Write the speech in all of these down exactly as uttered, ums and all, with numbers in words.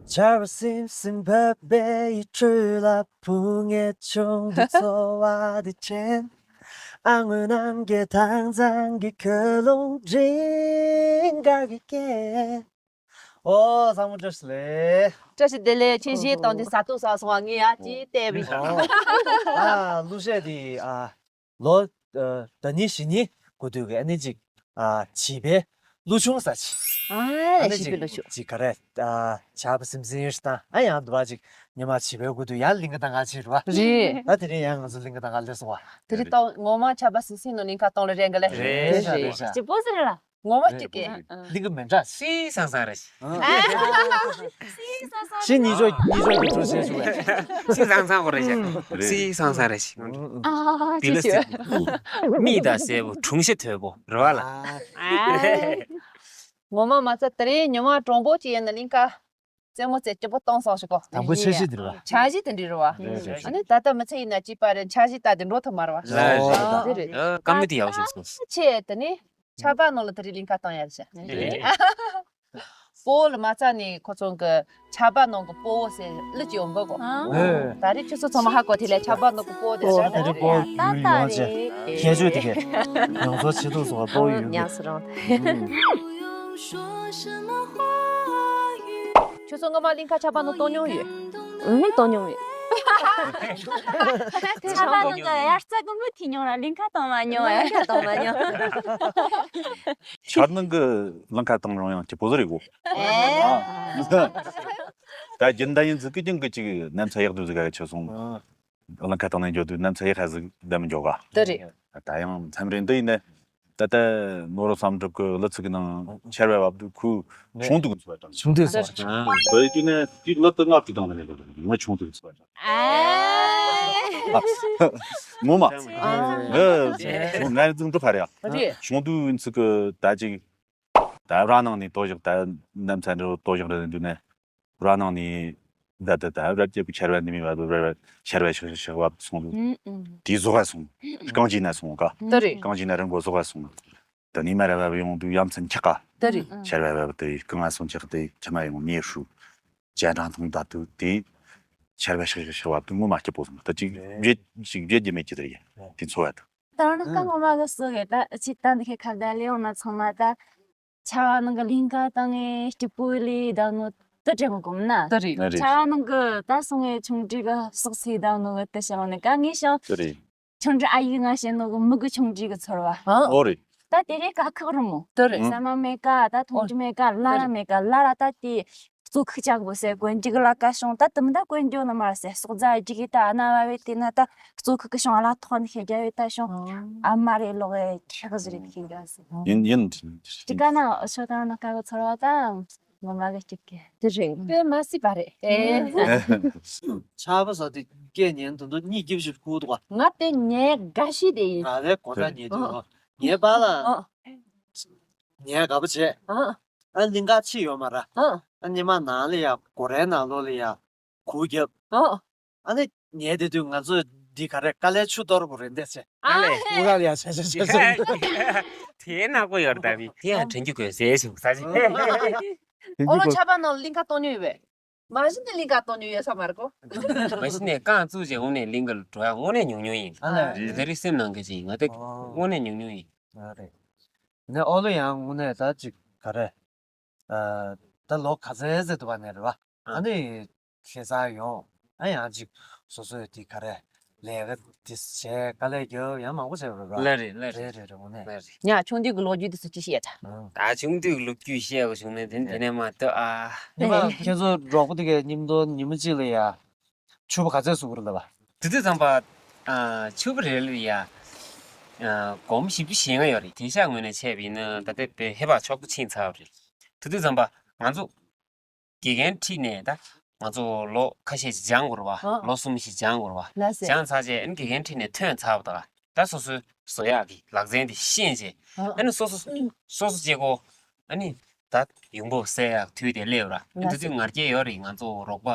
ཆར་པ་སིམ་སིམ་བབས་པའི་ཡུལ་གྲུ་ལ། བུ་ངའི་ཆུང་དུས་འཚོ་བ་དེ་དྲན། ཨ་སྔོན་ནམ་མཁའི་ཐང་ཚང་གི་ཁོ་ལོང་རིང་ག་གི་སྐད། ཨོ་ཚང་མ་བཀྲ་ཤིས་བདེ་ལེགས། བཀྲ་ཤིས་བདེ་ལེགས། ཁྱེད་གཞས་བཏང་དུས་ས་སྟོང་ས་སོང་བ། ངས་ཡ་ཅི་བལྟས་པའི། ཨོ། ཨ་གླུ་གཞས་དེ་ཨ་ལོ་ཨ་ཟླ་ཉིན་བཞི་ཉིན་གོ་དུས་ཀྱི་ཨ་ནི་ཅིག་ཨ་བྱིས་པའི་གླུ་ཆུང་ས་ཅིག་ཨ་ཨ་ནི་བྱིས་པའི་གླུ་ཆུང་ཅིག་ག་རེ་ཨ་ཆར་པ་སིམ་སིམ་ཞིག་དང་ཨ་ཡང་འདུག་པ་ཅིག་ཉི་མ་བྱིས་པའི་གོ་དུས་ཡར་གླིང་ག་དང་ག་ཅིག་རེད་པ། རེད། ད་དེ་རིང་ཡང་ང་ཚོ་གླིང་ག་དང་ག་སླེབས་སོང་བ། དེ་རིང་ཏོག་ངོ་མ་ཆར་པ་སིམ་སིམ་ནང་གླིང་ག་གཏོང་ལ་རན་ག་ལེ། རེད་ཤག་རེད་ཤག་ཅི་པོ་ཟེར་ལ། ངོ་མ་གཅིག་གི། གླིང་ག་མི་འདྲ། སིང་སང་སང་རེད། ཨ། སིང་སང་སང་། ཤི་ཉི་ཤོ་ཉི་ཤོ་གི་གྲུ་ཤེས་ཤུ་བས། སིང་སང་སང་གོ་རེད་ཤག་རེད། སིང་སང་སང་རེད་ཤག་ཨ་དེ་ལ་ཅི་ཟེར། མིག་དང་སེར་པོ་གྲུང་ཤ་དོད་པོ་རེད་བ་ལ། ཨ། ངོ་མ་མ་ཚད་དེ་རིང་ཉི་མ་གྲང་པོ་ཅིག་ཡིན་ན་གླིང་ག་རྩེད་མོ་རྩེ་སྐྱིད་པོ་གཏོང་སོང་ཞིག་གོ། དང་པོ་འཆར་གཞི་དེ་རེད་བ། འཆར་གཞི་དེ་འདྲ་རེད་བ། རེད་རེད། ཨ་ནི་ད་ལྟ་མི་ཚེ་ཡིན་ན་ཅི་པ་རེད། འཆར་གཞི་ལྟ་དེ་འགྲོ་ཐུབ་མ་རེད་བ། ལ་རེད། ཨ་དེ་རེད། ཨ་སྐར་མ་དེ་ཡག་ཤོས་སོང་། ཆེ་དེ་ནི། ཆར་པ་ནང་ལ་དེ་རིང་གླིང་ག་བཏང་ཡ་རེད་ཤག་སྤོ་བོ་ལ་མ་རྩ་ནས་ཁོ་ཚོ་གི་ཆར་པ་ནང་གི་སྤོ་བོ་ཟེར་གླུ་ཅིག་ཡོང་གི་གོ། ཨ། ད་རེས་ཁྱོད་ཚོ་ཚང་མ་ཧ་གོ་དེ་ལས་ཆར་པ་ནང་གི་སྤོ་བོ་དེ་ཨོ་རེད། དེ་རིང་སྤོ་བོ་ཡུལ་ཡོང་ཅེས་ཁྱད་ཆོས་དེ་གས་ཡོངས་རྫོགས་ཆེ་ཐུག་སོགས་སྤོ་བོ་ཡུལ་གི། ཉམས་སུ་རུང་། ཁྱོད་ཚོ་སྔོན་མ་གླིང་ག་ཆར་པ་ནང་གཏོང་མྱོང་ཡོད། ཨུ་ཧུ་གཏོང་མྱོང་མེད། ཆར་པ་ནང་གི་དབྱར་རྩྭ་དགུན་འབུ་ཐིག་མྱོང་ར་གླིང་ག་གཏོང་མ་མྱོང་། གླིང་ག་གཏོང་མ་མྱོང་། ཆར་ནང་གི་གླིང་ག་བཏང་རུང་ཡང་སྐྱིད་པོ་ཟིག་རེད་གོ། ཨེ། ཨ། ད་རྒྱུན་ལྡན་ཡིན་ཟིག་གི་རྒྱུན་གི་ཅིག་གནམ་ས་ཡག་དུས་ཟིག་ག་ཆུ་སོང་། ཨ། གླིང་ག་བཏང་ནས་འགྱོ་དུས་གནམ་ས་ཡག་ཧ་ཟིག་བསྡད་མི་འགྱོ་ག། དེ་རེད། ད་ཡང་མཚམས་རེ་འདི་ཡིན་ནས། ད་ལྟ་ནོར་བུ་བསམ་གྲུབ་ཀྱི་གླུ་ཚིག་གི་ནང་ཆར་པ་བབས་དུས་ཁོའི་ཆུང་དུས་ཀྱི་འཚོ་བ་དང་། ཆུང་དུས་སོ། བོད་ཀྱི་ནས་དེའི་གླུ་དེ་ངག་ཅིག་དང་ནས་ངའི་ཆུང་དུས་ཀྱི་འཚོ་བ་དང་། ངོ་མ། ཨ། ང་ང་ཚོ་འགྲོ་ཕར་ཡ། རེད། ཆུང་དུས་ཚིག་གི་ད་ཅིག་ད་ར་ནང་ནས་ལྟོ་བཞག་ད་གནམ་ས་འདྲ་ལྟོ་བཞག་རེད་འདུག་ནས། ར་ནང་ནས་ད་ད་ད་རབ་རྒྱབ་ཀྱི་ཆར་པ་འདི་མི་བ་རབ་ཆར་པ་ཤག་ཤག་ཤག་བབས་སོང་དུས། ཨུམ་ཨུམ། དེའི་ཟོག་ག་སོང་། རྐང་རྗེས་ན་སོང་ག། དེ་རེད། རྐང་རྗེས་ན་རང་མགོ་ཟོག་ག་སོང་། ད་ནི་མ་ར་བབས་ཡོང་དུས་ཡ་མཚན་ཆག་ག། དེ་རེད། ཆར་པ་བབས་དུས་རྐང་ང་སོང་ཆག་དུས་ཁྱི་མ་ཡོང་ནས་ཧྲུ། ཅ་གྲང་ཐུང་ད་དུས་དེ་ཆར་པ་ཤག་ཤག་ཤག་བབས་དུས་ངོ་མ་སྐྱིད་པོ་སོང་། ད་ཅིག་བརྗེད་ཅིག་བརྗེད་རྒྱུ་མེད་ཀྱི་དེ་རེད། དེ་འཚོ་བ་དང་། ད་རང་ཀ་ངོ་མ་གི་སུ་གི་ད་ཅི་ད་འདི་ཁའི་ཁ་བརྡ་ལས་ཡོང་ན་ཚང་མ་ད། ཆར་པ་ནང་གི་གླིང་ག་བཏང་ངས་སྐྱིད་པོ་ལས་བསྡད་ནོ་དེ་དྲན་གོམས་ན། དེ་རེད། ཆར་པ་ནང་གི་ད་སོང་ངས་ཆུང་དུས་གི་སོག་སི་བསྡད་ནོ་གི་དེ་བྱ་བ་ནི་ག་ངས་ཤང་། དེ་རེད། ཆུང་དུས་ཨ་ཡེ་ང་བཤད་ནོ་གི་མི་གི་ཆུང་དུས་གི་ཚོར་བ། ཨོ་རེད། ད་དེ་རིང་དཀའ་ཁག་རུ་མོ། དེ་རེད། ཟ་མ་མེད་ཀ་ད་འཐུང་རྒྱུ་མེད་ཀ་ལ་ར་མེད་ཀ་ལ་ར་ད་དེ། གཙོ་ཁུག་ཅག་དགོས་ཟེར་གོན་རྒྱུ་གི་ལ་ཀ་བྱུང་ད་དུམ་ད་གོན་རྒྱུ་ནི་མ་ཟེར་སོག་རྫ་རྒྱུ་གི་ད་ཨ་ན་བ་བའི་དེ་ན་ད་གཙོ་ཁུག་གི་བྱུང་ཨ་ལ་ཐོག་ནི་ཤེས་རྒྱ་བའི་ད་བྱུང་ཨ་མ་རེ་ལོག་གི་ཁེག་ཟེར་རེད་ཁེག་རྒྱ་ཟེར། ཡིན་ཡིན། དེ་ག་ན་ཆོ་ད་ན་ཀ་གི་ཚོར་བ་ད་ངོ་མ་གི་སྐྱིད་གི་དེ་རིང་དཔེ་མ་སྲིད་པ་རེད། ཆར་པ་ཟ་དུས་སྐད་ཉན་དུ་འདུག་གཉིད་སྐྱིད་ཞིག་ཁུག་འདུག་ག་ང་དེ་ཉལ་དགའ་ཤི་དེ་ཡིན། ང་རེ་གོ་ད་ཉལ་དུས་ངའི་པཱ་ལགས་ཉལ་དགའ་པོ་བྱས། ཨ་གླིང་ག་ཕྱི་ཡོད་མ་ར། ཨ་ཉི་མ་ནང་ལ་ཡ་སྒོ་རའི་ནང་ལོགས་ལ་ཡ་གུར་བརྒྱབ། ཨ་ནི་ཉལ་བསྡད་དུས་ང་ཚོས་འདི་ག་རེ་དཀའ་ལས་ཆུ་གཏོར་དགོས་རེད་འདས་ཚེ། ཨ་ལས། སྐུ་ག་ལ་ཡ་ཆ་ཆ་ཆ་ཆ། དེའི་ནག་པོ་ཡོད་རེད་ད་མི། དེ་ཡང་དྲན་རྒྱུ་དགོས་ཟེར་བྱུང་ས་ཞིག་ཨོ་ལོ་ཆར་པ་ནང་གླིང་ག་གཏོང་མྱོང་ཡོད་པས། མ་གཞི་ནས་གླིང་ག་གཏོང་མྱོང་ཡོད་ས་མ་རེད་གོ། མ་གཞི་ནས་རྐང་བཙུགས་རྗེས་དངོས་གནས་གླིང་ག་ལ་འགྲོ་ཡ་དངོས་གནས་ཉུང་ཉུང་ཡིན། ཨ་ལས། དེ་རིང་སེམས་ནང་གི་ཅིག་ང་དེ་ཨོ། དངོས་གནས་ཉུང་ཉུང་ཡིན། ཨ་རེད། ནས་ཨོ་ལོ་ཡང་དངོས་གནས་ད་ཅིག་ག་རེ། ཨ། ད་ལོ་ག་ཚོད་ཟེར་འདུག་པ་ནས་རེད་བ། ཨ་ནི་ཁེ་ས་ཡོང་། ཨ་ཡང་ཅིག་སོ་སོའི་དེ་ག་རེ། ལས་ཀ་དེ་བྱས་དཀའ་ལས་རྒྱབ་ཡང་མང་པོ་བྱས་པ་རེད་བ། ལ་རེད་ལ་རེད། རེད་རེད་རེད་དངོས་གནས། ལ་རེད། ཉ་ཆུང་དུས་ཀྱི་ལོ་རྒྱུས་དེ་ཚོ་ཅི་བཤད་ད། ཨ། ད་ཆུང་དུས་ཀྱི་ལོ་རྒྱུས་བཤད་དགོས་བྱུང་ནས་དེ་དེ་ནས་མ་ལྟོས་ཨ། ཉི་མ་ཁྱེད་ཚོ་གྲོགས་པོ་དེ་གའི་མཉམ་དུ་ཉི་མ་གཅིག་ལ་ཡ། ཕྱུ་པ་ག་ཚོད་བཟོ་གི་རེད་ལབ་པ། དེ་དུས་ཙམ་པ། ཨ། ཕྱུ་པ་རེ་ལ་ཡ། ཨ། སྒོར་མོ་བཞི་བཅུ་ཞེ་ལྔ་ཡོད་རེད། དེང་སང་ངོས་ནས་བྱས་པ་ཡིན་ན་ད་ལྟའི་དཔེ་ཧེ་བག་ཕྱོགས་པོ་ཕྱིན་ཚར་བ་རེད། དེ་དུས་ཙམ་པ་ང་ཚོ་དགེ་རྒན་ཁྲིད་ནས་ད་ང་ཚོ་ལོ་ཁ་ཤས་ཤིག་སྦྱང་དགོས་རེད་བ། ཨ། ལོ་གསུམ་ཞིག་སྦྱང་དགོས་རེད་བ། ལགས་སེ། སྦྱངས་ཚར་རྗེས་ཨ་ནི་དགེ་རྒན་ཁྲིད་ནས་ཐོན་ཚར་བ་དང་ད་སོ་སོའི་བཟོ་ཡག་གི་ལག་རྩལ་དེ་ཤེས་རྗེས་ཨ་ནི་སོ་སོ་སོ་སོ་བྱེད་དགོས། ཨ་ནི་ད་ཡོང་འབབ་བསལ་ཡག་དུས་དེ་སླེབས་ར། ཨ་ནི་དེ་དུས་ང་རྒྱལ་ཡོད་རེད། ང་ཚོ་རོགས་པ་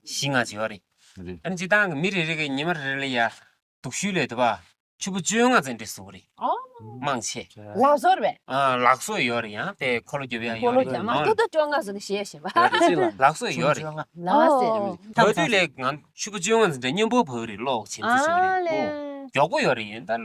བཞི་ལྔ་ཅིག་ཡོད་རེད། རེད། ཨ་ནི་སྤྱིར་བཏང་གི་མི་རེ་རེ་གི་ཉི་མ་རེ་རེ་ལ་ཡ་སྡུག་ཤོས་ལས་དུ་བ་ཕྱུ་པ་བཅོ་ལྔ་ཙམ་འདྲ་བཟོ་གི་རེད། ཨོ། མང་ཆེ། ལག་བཟོ་རེད་པས། ཨ། ལག་བཟོ་ཡོད་རེད། ཡང་དེ་འཁོར་ལོ་རྒྱོབ་ཡ་ཡོད་རེད། འཁོར་ལོ་རྒྱབ་མ་ད་ལྟ་བཅོ་ལྔ་བཟོ་ནས་བཞེས་བཞིན་པ། ལག་བཟོ་ཡོད་རེད། ལག་བཟོ་ཟེར། ད་དུས་ལས་ང་ཆུ་ཚོད་བཅོ་ལྔ་ཙམ་དེ་མཉམ་པོ་བབས་རེད། གློག་ཆེན་ཙི་ཞིག་རེད། ཨ་ལས། མགྱོགས་པོ་ཡོད་རེད། ཡིན་ད།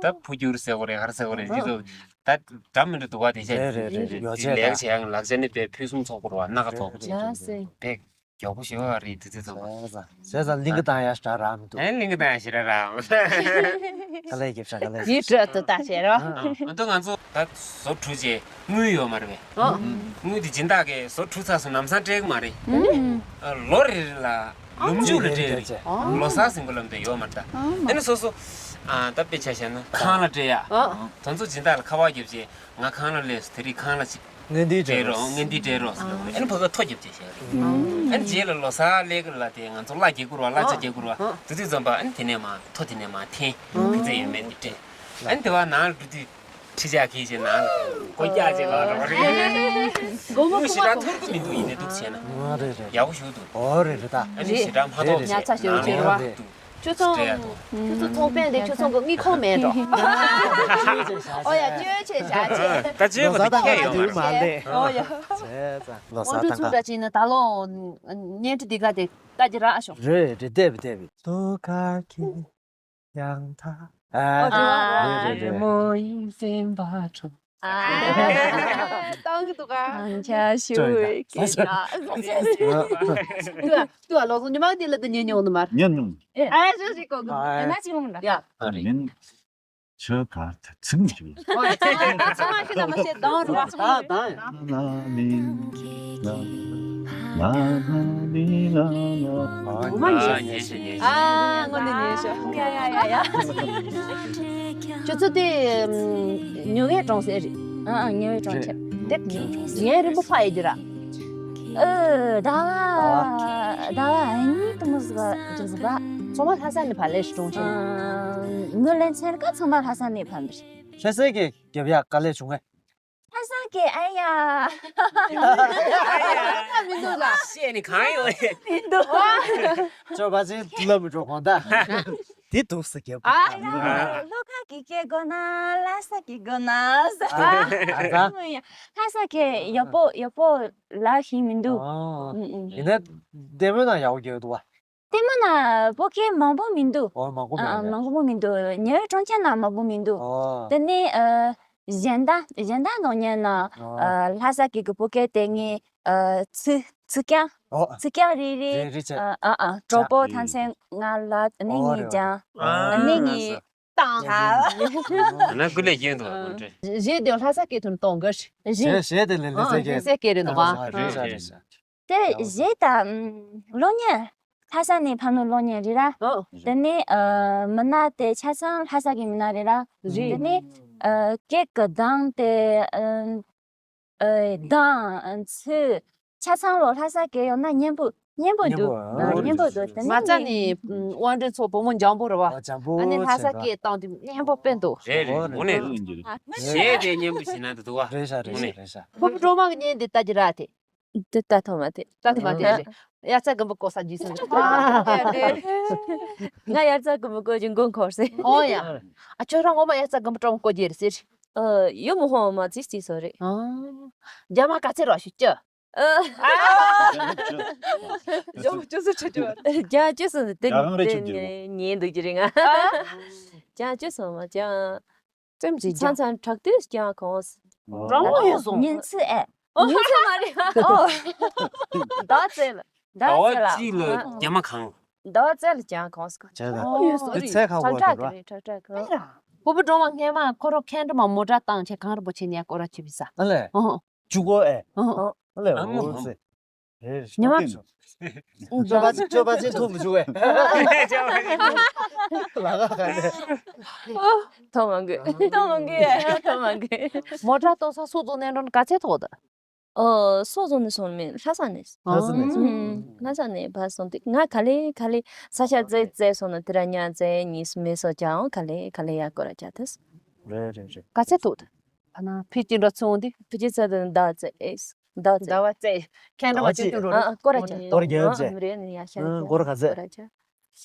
ད་ཕུ་འགྱུར་ཟེར་དགོས་རེད། ག་རེ་ཟེར་དགོས་རེད། འདི་ཚོ་ད་འདྲ་མི་འདྲ་འདུག་པ། དེ་ཆ་རེད་རེད་རེད་རེད། ཡོ་ཆས་ལེགས་ད་བྱས་ཡང་ལག་ཆ་ནི་དཔེ་ཕུན་སུམ་ཚོགས་པོ་རེད་པ། སྣ་ཁ་ཚོགས་པོ་རེད། ལགས་སེ། དཔེ་མགྱོགས་པོ་ཞེ་པོ་རེད། དེ་ཚོ་ཚོགས་པ། བྱས་ཙང་གླིང་ག་བཏང་ཡ་ཞེ་དྲག་རག་མི་འདུག་ཨེ། གླིང་ག་བཏང་ཡ་ཞེ་དྲག་རག་དཀའ་ལས་རྒྱབ་ཤག་དཀའ་ལས། ཡིད་སྤྲོད་དུ་ལྟ་བྱེད་རོགས། ཨ། ད་ང་ཚོ་ད་བཟོ་གྲུབ་རྗེས་དངུལ་ཡོད་མ་རེད་པས། ཨོ། དངུལ་དེ་སྦྱིན་བདག་གིས་བཟོ་གྲུབ་ཚར་སོང་ལམ་སང་སྤྲད་གི་མ་རེད། ཨ། ལོ་རེ་རེ་ལ་ལོ་མཇུག་ལ་སྤྲད་རེད། ཨོ། ལོ་གསར་ཟིན་པ་ལམ་དུ་ཡོད་མ་རེད་ད། ཨ་ནི་སོ་སོ། ཨ། ད་དཔེ་ཆ་བཞག་ན་ཁང་གླ་སྤྲད་ཡ། ཨོ། དེ་ཚོ་སྦྱིན་བདག་ལ་ཁ་པར་བརྒྱབ་རྗེས་ང་ཁང་གླ་སླེབས་སོང་། དེ་རིང་ཁང་གླ་ཅིག་སྤྲད་རོགས། ངན་དེ་སྤྲད་རོགས་ཟེར་ལབ་པ་རེད། ཨ་ནི་ཕ་གིར་ཐོ་བརྒྱབ་བྱས་བཞག་རེད། ཨ་ནི་རྗེས་ལ་ལོ་གསར་སླེབས་གི་ལ་དེ་ང་ཚོ་གླ་རྒྱག་དགོས་རེད་པ། གླ་ཆ་རྒྱག་དགོས་རེད་པ། དེ་དུས་ཙམ་པ་ཨ་ནི་དེ་ནས་མར་ཐོ་དེ་ནས་མར་འཐེན། ག་ཚད་ཡོད་མེད་དེ་སྤྲད། ཨ་ནི་དེ་བ་ནང་ལ་འགྲོ་དུས་ཁྲི་ཆ་གིས་བྱས་ནང་ལ་སྒོ་རྒྱག་བྱས་ལོག་འགྲོ་བ་རེད། དངུལ་ཞེ་དྲག་ཐོར་གི་མི་འདུག་ཡིན་ནའི་འདུག་བྱས་ན། ཨ། རེད་རེད། ཡག་པོ་ཞེ་པོ་འདུག་ཨོ་རེད་རེད་ད། ཨ་ནི་ཞེ་དྲག་མ་ཐོགས་བྱས་ཉར་ཚགས་ཞེ་པོ་བྱས་རེད་པ། ཨ་འདུག་ཁྱོད་ཚོ། སྤྲད་ཡ་འདུག་ཁྱོད་ཚོ་ཚོང་དཔོན་དེ་ཁྱོད་ཚོ་གི་དངུལ་ཁང་མེད་འགྲོ། ཨོ་ཡ། སྤྱོད་ཆེ་བྱ་ཆེ། ད་སྤྱོད་པ་དེ་ཁྱད་ཡོད་མ་རེད། ཨོ་ཡ། བྱས་ཙང་ལོ་གསར་དང་། ཚུགས་འདྲ་ཅིག་ནི་ད་ལོ་བརྙན་འཕྲིན་འདི་ག་དེ་ལྟ་རྒྱུ་རག་ཤོག་རེད་རེད། བལྟས་པ་བལྟས་པ། དུ་ཁ་ཁྱི་ཡང་ཐ། ཨ། རེད་རེད་རེད། མོ་ཡིན་སེམས་པ་ཁྲོ། ཨ། བཏང་གི་འདུག་ག་ཨང་ཆ་ཞུ་ཅོ་ཡིན་ད། ཀི་ལ། ཏུ་ཨ་ཏུ་ཨ་ལོ་སོང་ཉི་མ་དེ་ལ་དུ་ཉན་མྱོང་ནི་མར། ཉན་མྱོང་། ཨ་ཞོ་ཞིག་གོ་གི། ཨ་ན་ཅི་མོང་ད། ཡ། ཨ་རེད། མིན། ཆོ་ག་ད་ཚིག་མི་ཞུ། ཨོ་ཡ། ཚང་མ་ཤི་ད་མ་ཤི་དང་རུ་བ། ད་ད་ཡ། ལ་ལ་ལི་ལ་ལ་ལ་ལ་ལ། ཨོ་མ་ཡ། ཉན་ཤ་ཉན་ཤ། ཨ་ངོ་ནི་ཉན་ཤ། ཡ་ཡ་ཡ་ཡ། ཁྱོད་ཚོ་དེ་ཉོ་ངེ་གྲོང་གསེབ་རེད། ཨ་ཨ་ཉོ་ངེ་གྲོང་ཁྱེར། དེ་ཉན་རིན་པོ་ཕ་ཡི་རྒྱུ་ར། ཨ་ཟླ་བ་ཟླ་བ་གཉིས་དུ་མོ་ཟིག་རྒྱུ་ཟིག་པ། ཚང་མ་ལྷ་ས་ནས་ཕར་ལས་གྲོང་ཁྱེར། ཨ་ངོས་ལེན་ཚན་ཀ་ཚང་མ་ལྷ་ས་ནས་ཕར་འདིར། ལྷ་ས་གི་རྒྱབ་ཡག་དཀའ་ལས་བྱུང་ངས། ལྷ་ས་གི་ཨ་ཡ། མི་འདུག་ལ། བཤད་ནི་གང་ཡོད་རེད། མི་འདུག་ཅོ་པ་ཅིན་ལབ་མི་འགྲོ་གོང་ད། དེ་འདུག་སེ་རྒྱབ། ཨ་ཡ། ལྷོ་ཁ་གི་སྐད་དགོས་ན་ལྷ་ས་གི་དགོས་ན་ཟེར། ཨ་ཨ་ལྷ་ས་གི་ཡག་པོ་ཡག་པོ་ལབ་ཤེས་མི་འདུག་ཨོ། ཨུ་ཨུ། ཡིན་ན་ལྟད་མོ་ནང་ཡག་པོ་རྒྱག་འདུག་བ། ལྟད་མོ་ནང་བོད་སྐད་མང་པོ་མི་འདུག་ཨོ་མང་པོ་ཨ་མེད་ཨ་མེད། མང་པོ་མི་འདུག་ཉེ་བའི་གྲོང་ཁྱེར་ནང་མང་པོ་མི་འདུག་ཨོ། དེ་ནས་ཨ་གཞན་དག་གཞན་དག་ནང་ཉན་ན་ཨོ། ཨ་ལྷ་ས་གི་གི་བོད་སྐད་དེ་ངས་ཨ་ཚིག་ཚིག་རྐྱང་ཨོ། ཚིག་རྐྱང་རེ་རེ་རེ་རེ་བྱས། ཨ་ཨ་ཨ་གྲོགས་པོ་ཐང་སེང་ང་ལ་ནི་ཨོ་ངས་རེ་ཀྱང་ཨ་ནི་ངས་བཏང་། ན་ཀུ་ལེ་ཡིན་འདུག་ཨ་ནི་གཞས་དེ་ལྷ་ས་སྐད་དུ་གཏོང་དགོས། གཞས་གཞས་དེ་ལས་ལྷ་ས་ཨ་སྐད་ལྷ་ས་སྐད་རེད་འདུག་ཨ། རེད་ཤག་རེད་ཤག་དེ་གཞས་དང་གློག་བརྙན། ལྷ་ས་ནས་ཕབ་ནོ་གློག་བརྙན་རེད་ར། ཨོ། དེ་ནས་ཨ་མི་སྣ་དེ་ཆ་ཚང་ལྷ་ས་གི་མི་སྣ་རེད་ར། རེད། དེ་ནས་ཨ་སྐད་གི་གདངས་དེ་ཨ་ཨ་གདངས་ཚིག་ཆ་ཚང་ལོ་ལྷ་ས་སྐད་ཡོང་ན་སྙན་པོ་སྙན་པོ་འདུག་སྙན་པོ་ཨ་ཨ་སྙན་པོ་འདུག་དེ་མ་རྩ་ནས་ནས་དབང་འདྲེན་ཚོགས་བུ་མོ་འཇམ་པོ་རེད་བ། ཨ་འཇམ་པོ་ཨ་ནི་ལྷ་ས་བྱས་སྐད་བཏང་དུས་སྙན་པོ་དཔེ་འདུག་རེད་རེད། དངོས་གནས་གཞས་དེ་སྙན་པོ་ཞིག་ན་འདུག་བ། རེད་ཤག་རེད་ཤག་རེད་ཤག་ཕུར་བུ་སྒྲོལ་མ་གི་བརྙན་དེ་ལྟ་རྒྱུ་རག་དེ། དེ་ལྟ་ཐུབ་མ་ཐུབ། ལྟ་ཐུབ་མ་ཐུབ་རེད། དབྱར་རྩྭ་དགུན་འབུ་བརྐོ་ས་རྒྱུས་སོང་། ང་དབྱར་རྩྭ་དགུན་འབུ་བརྐོ་རྒྱུ་མགོ་འཁོར་སེ། ཨོ་ཡ། ཨ་ཁྱོད་རང་ངོ་མ་དབྱར་རྩྭ་དགུན་འབུ་སྤྲང་བོ་བརྐོ་རྒྱུ་རེད་ཟེར། ཨ་ཡོད་མོ་ཧོ་མ་ཙིག་ཙིག་སོ་རེད། ཨ། རྒྱ་མ་ག་ཚད་རོགས་ཞུ་ཅི། ཨ། རྒྱ་མ་ཅོ་སུ་ཅོ་ཅོ། རྒྱ་ཅོ་སུ་དེ་རྒྱ་རང་རེད་ཆུང་ཆུང་། ཉན་འདུག་རྒྱུ་རེད་ང་། རྒྱ་ཅོ་སུ་མ་རྒྱ། ཙམ་ཅིག་ཚང་ཚང་དྲག་དུས་ཀྱང་གོང་སོང་། རང་མོ་ཡོད་སོང་། ཉིན་ཚེ་ཨེ། ཉིན་ཚེ་མ་རེད། ཨོ། ཟླ་བ་ཚེ་ལ། ཟླ་བ་ཟླ་བ་ཚེ་ལ། གཅིག་ལ་རྒྱ་མ་གང་། ཟླ་བ་ཚེ་ལ་ཀྱང་གོང་སོང་། བྱས་ཙང་ཨོ་ཡོད་སོང་། དེ་ཚེ་ཁ་ཁྲག་བོ་ཁྲག་རེད་གི་རེད། ཁྲག་ཁྲག་གི་ཨེ་ར། ཕུར་བུ་སྒྲོལ་མ་སྔས་མ་ཁོ་རང་ཁེན་ཏྲ་མ་མོ་ཊ་བཏང་བྱས་གངས་རི་པོ་ཆེ་ནས་སྐོར་ར་བྱེད་པའི་ས། ཨ་ལས། ཨོ། བཅུ་གོ་ཨེ། ཨོ། ཨ་ལས། ཨ་ངོ་འོ་ཚེ། ཉི་མ། སྤྱོད་པ་ཅི་སྤྱོད་པ་ཅི་ཐུབ་མི་བྱུང་བས། ལ་ཁ་ཁ་ལས། ཐོག་མ་དགོས། ཐོག་མ་དགོས། ཐོག་མ་དགོས། མོ་ཊ་གཏོང་ས་སོག་རྫོང་ནས་འགྲོ་ན་ག་ཚད་ཐོག་ད། ཨོ་སོག་རྫོང་ནས་སོང་མིན་ལྷ་ས་ནས། ལྷ་ས་ནས་སོང་། ཨུམ། ལྷ་ས་ནས་ཕར་སོང་དུས་ང་ག་ལེ་ག་ལེ་ས་ཆ་བཙལ་བཙལ་སོང་ན་དེ་ར་ཉ་བཙལ་གཉིས་སུ་མེད་སོ་ཀྱང་ག་ལེ་ག་ལེ་ཡ་སྐོར་ར་ཅག་ཐུབ། རེད་རེད་རེད། ག་ཚད་ཐོག་ད། ཕ་ན་ཕི་ཅི་འདྲ་ཚོང་དུས། ཕི་ཅི་ཚ་དུ་ཟླ་བ་བཙལ་ཨེ། ཟླ་བ་ཟླ་བ་བཙལ། ཁྱེད་འདྲ་བ་ཅི་ཅི་འགྲོ་རེད། ཨ་ཨ་སྐོར་ར་ཅག་སྐོར་རྒྱག་ཨ་ཅག་རེད་ནི་ཡ་ཤ་ཨ་སྐོར་ག་ཚད། སྐོར་ར་ཅག་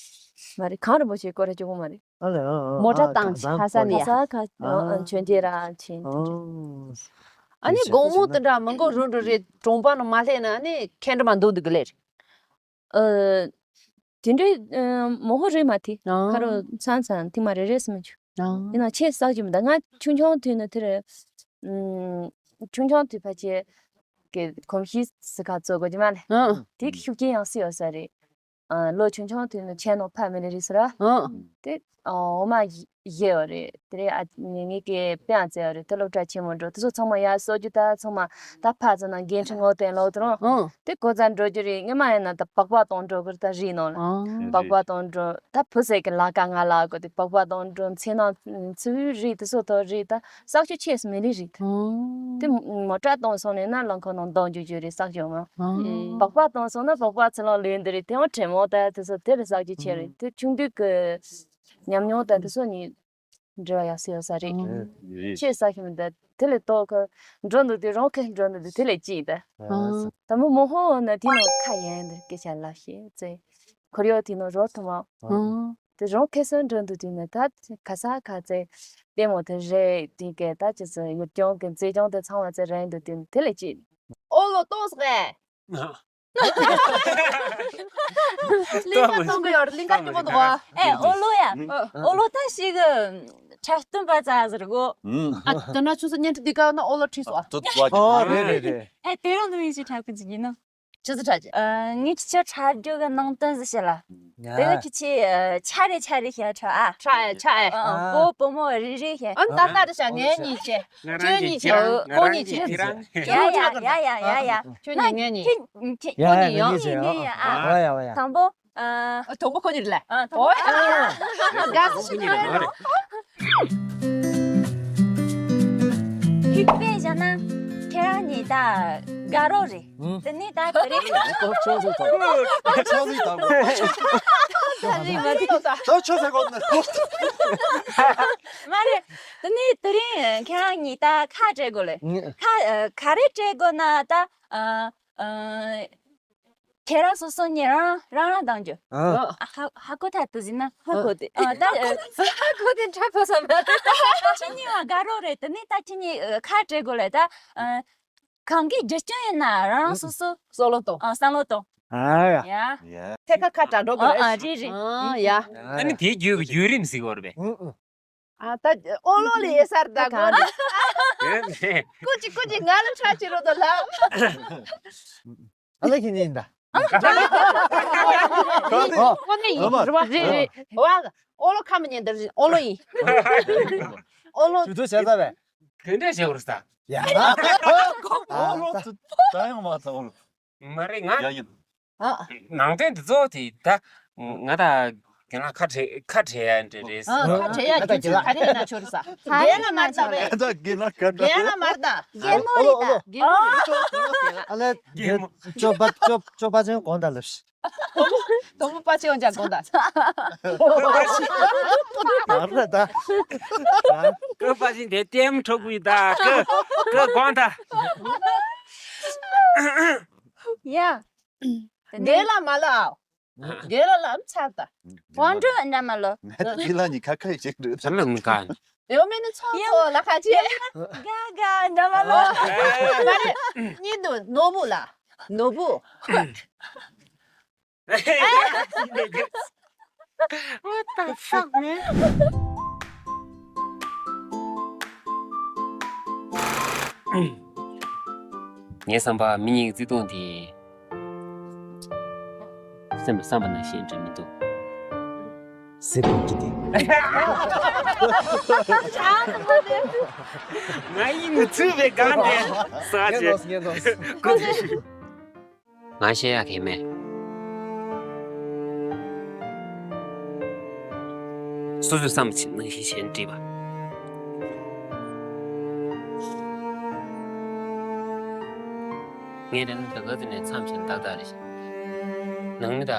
མ་རེད། གངས་རིན་པོ་ཆེའི་སྐོར་ར་ཅུང་མ་རེད། ཨ་ལས། ཨ་ཨ། མོ་ཊ་ཨ་བཏང་ཨ་ཆ་ས་ནས་ཡ། ཁ་ས་ཁ་ཨ་ཨ་མཆོད་མཇལ་ར་ཕྱིན། ཨ་ནི་དགོང་མོ་དེ་འདྲ་མི་མགོ་རུ་འགྲོ་རེད། གྲོང་པ་ནང་མ་སླེབས་ན་ཨ་ནི་ཁེངས་དྲེགས་མ་འདུག་འདུག་གི་ལེ་རེད། ཨ། དེ་འདྲའི་ཨ་མང་པོ་རེད་མ་དེ། ཨ། ཁ་རོ་མཚམས་མཚམས་ཐེངས་མ་རེ་རེ་སུ་མ་བྱུང་། ཨ། ཡིན་ན་ཆེས་བསགས་ཀྱི་མི་འདུག་ང་ཆུང་ཆུང་དུས་ནས་དེར། ཨམ། ཆུང་ཆུང་དུས་ཕལ་ཆེར་གི་གོམས་གཤིས་སུ་ཁ་བཙོ་དགོས་ཀྱི་མ་ལས། ཨ། དེ་གི་ཤུགས་རྐྱེན་ཡང་སྲིད་ཡོད་ས་རེད། ཨ། ལོ་ཆུང་ཆུང་དུས་ནས་ཆེ་ནོ་ཕ་མི་ལ་རེད་ཟེར་ར། ཨ། དེ་ཨ་འོ་མ་བཞེས་ཡོད་རེད། དེ་རེད། ཨ་ངེད་ཀྱི་པན་བཙལ་ཡོད་རེད། དེ་སློབ་གྲྭ་ཆེན་མོ་འགྲོ་དུས་ཚང་མ་ཡར་གསོ་རྒྱུ། ད་ཚང་མ་ད་ཕ་ཚོ་ནང་འགན་འཁྲི་ངོ་བསྟན་ལོག་དུ་རང་། ཨ། དེ་གོ་ཚ་འགྲོ་རྒྱུ་རེད། ངས་མ་ཡིན་ན་ད་སྦག་སྦག་གཏོང་འགྲོ་གི་རེད། ད་རིག་ནོ་ལ། ཨ། སྦག་སྦག་གཏོང་འགྲོ། ད་བུ་ཟེར་གི་ལ་ཀ་ང་ལ་གོ་དེ་སྦག་སྦག་གཏོང་འགྲོ། མཚན་ནང་ཚུལ་རིག་དེ་སོ་ཐོ་རིག་ད་བསགས་རྒྱུ་ཆེས་སུ་མི་ལི་རིག་ཨ། དེ་མོ་ཊ་གཏོང་སོང་ནས་ན་རླངས་འཁོར་ནང་འདོང་རྒྱུ་རྒྱུ་རེད། བསགས་རྒྱུ་མ། ཨ། སྦག་སྦག་གཏོང་སོང་ན་སྦག་སྦག་ཚུར་ལོག་ལུས་འདི་རེད། དེ་ཡང་དྲན་མོ་ད་དེ་སོ་དེ་རེད། བསགས་རྒྱུ་ཆེ་རེད། དེ་ཆུང་དུས་ཀྱི་ཉམས་མྱོང་ད་དེ་སོ་ནི་འབྲེལ་བ་ཡག་སེ་ཡོད་ས་རེད། ཨ། ཆེས་ས་ཤི་མི་འདུག་དེ་ལས་ལྟོགས་ཁ་འགྲོ་འདུག་དུས་རང་ཁེ་འགྲོ་འདུག་དུས་དེ་ལས་ཅི་ཡིན་ད། ཨ། ད་མོ་མོ་ཧོ་ན་དེ་ནང་ཁ་ཡན་དེར་སྐད་ཆ་ལབ་ཤེས་ཚེ་ཁོར་ཡོད་དེ་ནང་རོ་ཐུ་མ། ཨ། དེ་རང་ཁེ་སང་འགྲོ་འདུག་དུས་ནས་ད་ག་ས་ག་ཚེ་ལྟད་མོ་དེ་རེད། དེ་གས་ད་ཅི་ཚེ་ཡུལ་ལྗོངས་ཀྱི་མཛེས་ལྗོངས་དེ་ཚང་བ་ཚེ་རན་འདུག་དུས་དེ་ལས་ཅི། ཨོ་ལོ་ལྟོགས་སོང་ངས། ལིང་ག་གཏོང་གི་ཡོད་རེད། ལིང་ག་སྐྱོ་པོ་འདུག་ཨ། ཨེ་ཨོ་ལོ་ཡ། ཨོ་ལོ་ད་ཞིག་འཁྲབ་སྟོན་པ་ཙག་ཟེར་གོ། ཨ། དེ་ན་ཆུ་ཚོད་ཉིན་དུ་འདི་ག་ན་ཨོ་ལོ་ཁྲིད་སོ། ཨ། ཨེ་དེ་རང་དུ་ཡིན་ཞིག་འཁྲབ་གི་འཇིག་ཡིན་ན། ཆུ་ཚོད་འཁྲབ་ཀྱི། ཨ། ངས་ཁྱེད་ཆོ་འཁྲབ་རྒྱུ་གི་ནང་དོན་ཟིག་བཤད་ལ། དེ་གི་ཁྱེད་ཆོས་ཆ་རེ་ཆ་རེ་བཤད་འཁྲབ་ཨ། འཁྲབ་ཨེ་འཁྲབ་ཨེ། ཨ། བུ་བུ་མོ་རེ་རེ་བཤད། ཨ། ད་ལྟ་རེ་བཤད། ངས་གཉིས་བཤད། ཁྱོད་གཉིས་བྱས། ཁོ་གཉིས་བྱས། ཡ་ཡ་ཡ་ཡ་ཡ། ཁྱོད་གཉིས་ངས་གཉིས། ཡ་ཡ་ཡ་ཡ། ཡ་ཡ། ཁྱོད་གཉིས་ངས་གཉིས། ཡ་ཡ། ཨ། ཡ་ཡ། དང་པོ། ཨ། དང་པོ་ཁོ་གཉིས་རེད་ལ། ཨ། དང་པོ། ཨ། དགའ་སུ་ཞིག་ཁྱོད་གཉིས་རེད། ཐིག་པས་བཞག་ན་ཁྱེད་རང་གཉིས་ད་དགའ་རོགས་རེད། ཨུ། དེ་ནས་ད་དེ་རིང་། ཆོག་ཟིག་དང་། ཆོག་ཟིག་དང་། ད་ཆོག་ཟིག་གོ་ནི། མ་རེད། དེ་ནས་དེ་རིང་ཁྱེད་རང་གཉིས་ད་ཁ་བྲལ་དགོས་ལེ། ངས། ཁ་ཨ། ག་རེ་བྲལ་དགོས་ན་ད། ཨ། ཨ། ཁྱེད་རང་སོ་སོ་ཉིད་རང་རང་རང་བཏང་རྒྱུ། ཨ། ཨ། ཧ་ཧ་གོ་ཐལ་དུ་ཟིན་ན་ཧ་གོ་དེ། ཨ། ད་ཨ། ཧ་གོ་དེ་འཁྲབ་ཕོ་བསམ་ན། ཁྱེད་གཉིས་བ་དགའ་རོགས་རེད། དེ་ནས་ད་ཁྱེད་གཉིས་ཨ། ཁ་བྲལ་དགོས་ལེ་ད། ཨ། གང་གི་རྒྱུ་རྐྱེན་ཡིན་ན་རང་སོ་སོ། སོ་ལོ་ཏོ། ཨ། བསམ་བློ་ཏོ། ཨ་ཡ། ཡ། ཡ། ཐད་ཀ་ཁ་གྲག་འགྲོ་དགོས་ཨ། རེད། ཨ། རེད་རེད། ཨ། ཡ། ཨ་ནི་དེའི་རྒྱུད་ཀྱི་བརྒྱུད་རིམ་ཟིག་ཡོད་རེད་པས། ཨ། ད་ཨོ་ལོ་ལི་ཨེ་སར་ད་གང་། ཨེ། ཀུ་ཅི་ཀུ་ཅི་ང་ལ་ཁྲ་ཅི་རོ་དོ་ལ། ཨ་ལ་ཁྱེད་ཉིན་ད། ཨོ་ནི་ཡིན་རེད་བ། རེད་རེད། ཨོ་ལོ་ཁ་མི་ཉན་ད། ཨོ་ལོ་ཡིན། ཨོ་ལོ། ཇུ་ཏུ་བྱས་ད་བས། དེ་འདྲས་བྱས་པར་ས། ཡ། ཨོ་ལོ་ད་ཡང་མ་ད་ཨོ་ལོ། མ་རེད་ང་། ཡ་ཡིན། ཨ། ནང་དོན་འདི་ཚོ་དེ་ད་ང་ད་རྒན་ལགས་ཁ་བྲལ་ཁ་བྲལ་ཡ་འདྲ་རེད། ཨ། ཁ་བྲལ་ཡ་ཁྱོད་ཚོ་ག་རེ་ཡིན་ན་ཆོག་རེད་ས། རྒན་ལགས་མར་ལྟ་བས། ད་རྒན་ལགས་ག་འདྲ། རྒན་ལགས་མར་ལྟ། རྒན་མོ་རེད་ད། རྒན་མོ་རེད། ཨ་ལས། རྒན་མོ། ཅོ་པ་ཅོ་ཅོ་པ་ཅན་དགོངས་དག་ལབ་ཤི། དོམ་པ་ཅན་དགོངས་དག་མར་ལྟ། ཀ་པ་ཅན་དེ་ལྟད་མོ་འཁྲབ་གི་ཡོད་ད། ཀ་ཀ་དགོངས་དག་ཡ། རྒན་ལགས་མར་ལྟ། རྒན་ལགས་ལམ་ཚར་ད། ཝང་ཀྲུའུ་འདྲ་མ་ལོ། ང་དེ་ལ་ནི་ཁ་ཁ་ཡི་ཅིག་འདུག་ཚར་ལ་ངུ་ག་ཡོ་མེ་ནི་ཚོ་ཚོ་ལ་ཁ་ཅི། ག་ག་འདྲ་མ་ལོ། མ་རེད། གཉིས་འདུག་ནོར་བུ་ལ། ནོར་བུ། What the fuck, man? ངའི་བསམ་པ་མི་གཉིས་ཀྱི་བརྩེ་དུང་དེ། སེམས་ལ་བསམ་པ་ནང་བཞིན་འགྲིག་མི་འདུག་སེམས་ཀྱི་དེ། ང་ཡིན་ནི་ཚུལ་བའི་སྒང་དེ་ས་ཆེ། ངས་ལོས་ངས་ལོས། ང་བཤད་ཡག་གི་མེད། སོ་སོའི་བསམ་ཚུལ་ནང་བཞིན་བྱས་ནས་བྲིས་པ། ངས་རེ་ན་ད་ག་དེ་ནས་མཚམས་བཞག་ཏག་ཏག་རེད་ཤག་ནང་མི་ད།